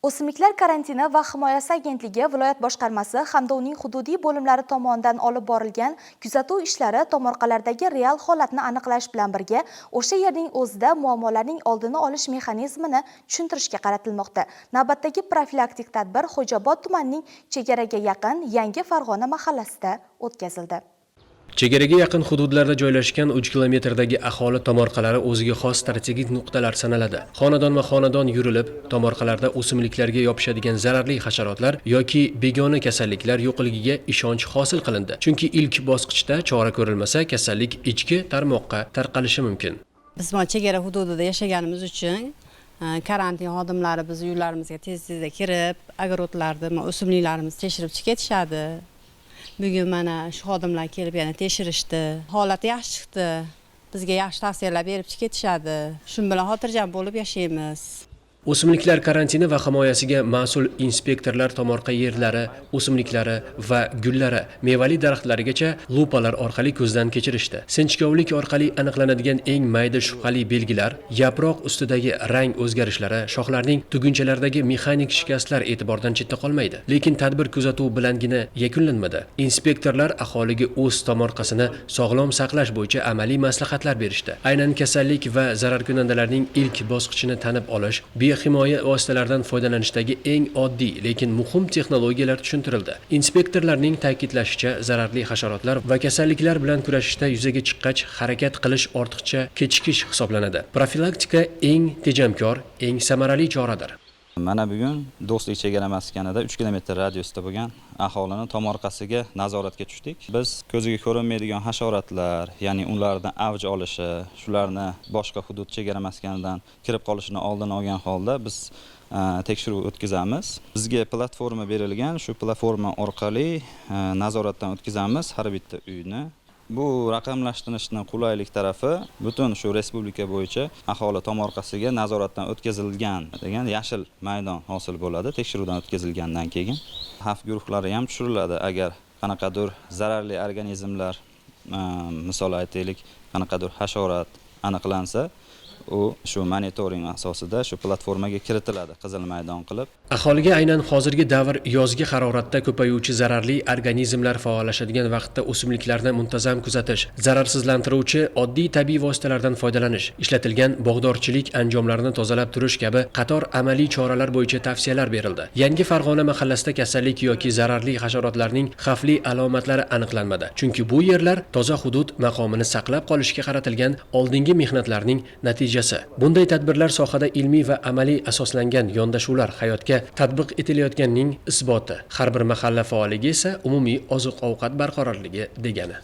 O'simliklar karantini va himoyasi agentligi viloyat boshqarmasi hamda uning hududiy bo'limlari tomonidan olib borilgan kuzatuv ishlari tomorqalardagi real holatni aniqlash bilan birga o'sha yerning o'zida muammolarning oldini olish mexanizmini tushuntirishga qaratilmoqda. Navbatdagi profilaktik tadbir Xo'jaobod tumanining chegaraga yaqin Yangi Farg'ona mahallasida o'tkazildi. Chegaraga yaqin hududlarda joylashgan 3 kilometrdagi aholi tomorqalari o'ziga xos strategik nuqtalar sanaladi. Xonadonma-xonadon yurilib, tomorqalarda o'simliklarga yopishadigan zararli hasharotlar yoki begona kasalliklar yo'qligiga ishonch hosil qilindi. Chunki ilk bosqichda chora ko'rilmasa, kasallik ichki tarmoqqa tarqalishi mumkin. Biz mana chegara hududida yashaganimiz uchun karantin xodimlari bizni uylarimizga tez tezda kirib, огород larni, o'simliklarimizni tekshirib chiqib ketishadi. Bugun mana shu xodimlar kelib yana tekshirishdi. Holati yaxshi chiqdi. Bizga yaxshi tavsiyalar berib chiqib ketishadi. Shu bilan xotirjam bo'lib yashaymiz. O'simliklar karantini va himoyasiga mas'ul inspektorlar tomorqa yerlari, o'simliklari va gullari, mevali daraxtlarigacha lupalar orqali ko'zdan kechirishdi. Sinchkovlik orqali aniqlanadigan eng mayda shubhali belgilar, yaproq ustidagi rang o'zgarishlari, shoxlarning tugunchalaridagi mexanik shikastlar e'tibordan chetda qolmaydi. Lekin tadbir kuzatuv bilangina yakunlanmadi. Inspektorlar aholiga o'z tomorqasini sog'lom saqlash bo'yicha amaliy maslahatlar berishdi. Aynan kasallik va zararkunandalarning ilk bosqichini tanib olish, biohimoya vositalaridan foydalanishdagi eng oddiy, lekin muhim texnologiyalar tushuntirildi. Inspektorlarning ta'kidlashicha, zararli hasharotlar va kasalliklar bilan kurashishda yuzaga chiqqach harakat qilish ortiqcha kechikish hisoblanadi. Profilaktika eng tejamkor, eng samarali choradir. Mana bugun Do'stlik chegara maskanida 3 kilometr radiusda bo'lgan aholini tomorqasiga nazoratga tushdik. Biz ko'ziga ko'rinmaydigan hasharotlar, ya'ni ularni avj olishi, shularni boshqa hudud chegara maskanidan kirib qolishini oldini olgan holda biz tekshiruv o'tkazamiz. Bizga platforma berilgan, shu platforma orqali nazoratdan o'tkazamiz har bitta uyni. Bu raqamlashtirishni qulaylik tarafi butun shu respublika bo'yicha aholi tomorqasiga nazoratdan o'tkazilgan degan yashil maydon hosil bo'ladi tekshiruvdan o'tkazilgandan keyin. Xavf guruhlari ham tushiriladi. Agar qanaqadir zararli organizmlar, misol aytaylik, qanaqadir hasharot aniqlansa, u shu monitoring asosida shu platformaga kiritiladi qizil maydon qilib. Aholiga aynan hozirgi davr, yozgi haroratda ko'payuvchi zararli organizmlar faollashadigan vaqtda o'simliklarni muntazam kuzatish, zararsizlantiruvchi oddiy tabiiy vositalardan foydalanish, ishlatilgan bog'dorchilik anjomlarini tozalab turish kabi qator amaliy choralar bo'yicha tavsiyalar berildi. Yangi Farg'ona mahallasida kasallik yoki zararli hasharotlarning xavfli alomatlari aniqlanmadi. Chunki bu yerlar toza hudud maqomini saqlab qolishga qaratilgan oldingi mehnatlarning natijasi. Bunday tadbirlar sohada ilmiy va amaliy asoslangan yondashuvlar hayotga tatbiq etilayotganining isboti. Har bir mahalla faolligi esa umumiy oziq-ovqat barqarorligi degani.